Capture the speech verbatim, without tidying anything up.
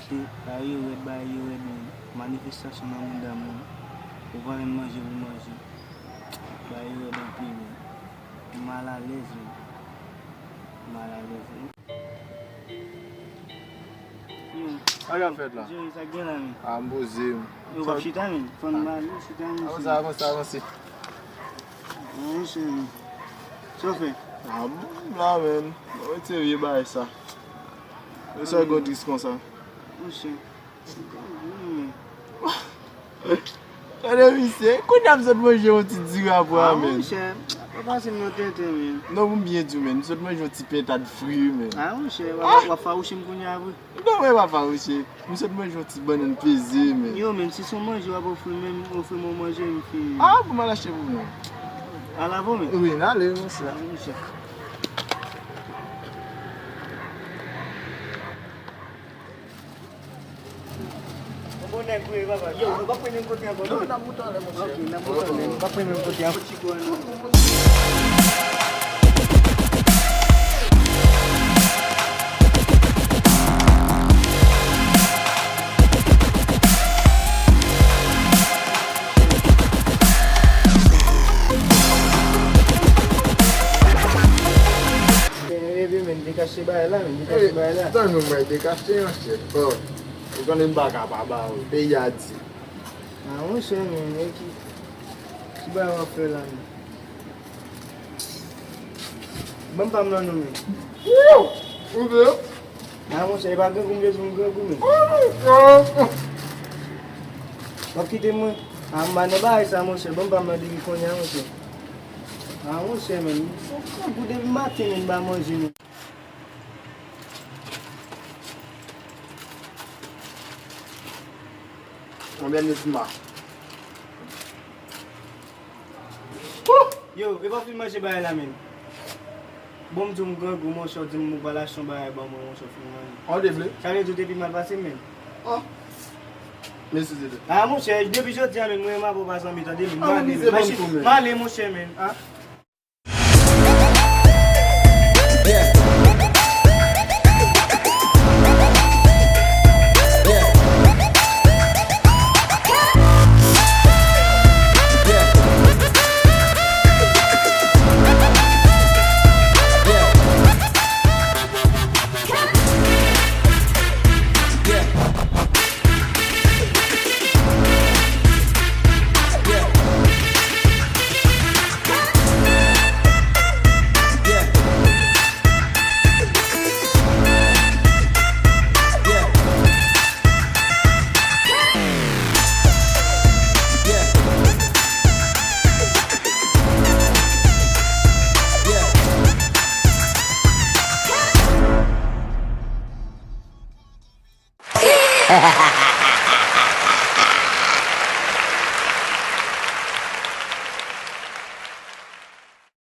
Bagay yo rèd, bagay yo rèd, men. Manifestasyon nan mouda m, non. Ou pa menm manje pou manje. Bagay yo rèd anpil, men. M malalèz, men. M malalèz, men. Yo, sa k ap fèt la? Jerry, sa k gen la, men? A, m poze m. Yo, w ap chita, men? Fò n ba nou chita, men. Avanse, avanse, avanse. Avanse, men. Sa w fè? A, m la, men. Mwen retire vye bagay sa. Yo sa gwo tris konsa. Monchè. Gade misye, kounye a m sot manje yon ti diri a pwa, men. Monchè, pa pase m nan tenten, men. Non, pou m byen di w, men, m sot manje yon ti pentad fri, men. A, monchè, w ap, w ap fawouche m kounye a vre. Non, mwen pa fawouche. M sot manje yon ti bannann peze, men. Yo, men, si se yon manje w ap ofri m, men, ofri m yon manje, m fini. A, pou m al achte pou mwen. Al avè w, men. Wi, n ale, monchè. Monchè. Bon nèg ou ye, papa. Yo, nou p ap pran menm kote ankò, non? Non, n ap moute anlè, monchè. Ok, n ap moute anlè. Nou p ap pran menm kote ankò. Epi men, dekache bagay la, men, dekache bagay la. Tann nou mwen dekache, monchè. Bon, ou konnen m pa ka pa ba ou. Peyi a di. A, monchè, men, men ki, ki bagay w ap fè la, men? Ban m pa m nan nou, men. Ou vle? A, monchè, e pa grangou m bezwen, m grangou, men. W ap kite mwen? A, m pa nan bagay sa, monchè. Ban m pa m nan depi kounye a, monchè. A, monchè, men. Ou depi maten, men, m pa manje, men. Konbyen minit m a? Yo, e pa fin manje bagay la, men. Bon, m di w m grangou, monchè, w di m ou pral achte yon bagay ban mwen, monchè, w fin manje. An de vle? Sa vle di w te pi mal pase m, men. Oh. Mesi, Zete. A, monchè, depi jodi a, men, mwen renmen avè w pa zanmi, tande, men. M ale, m ale, monchè, men. A.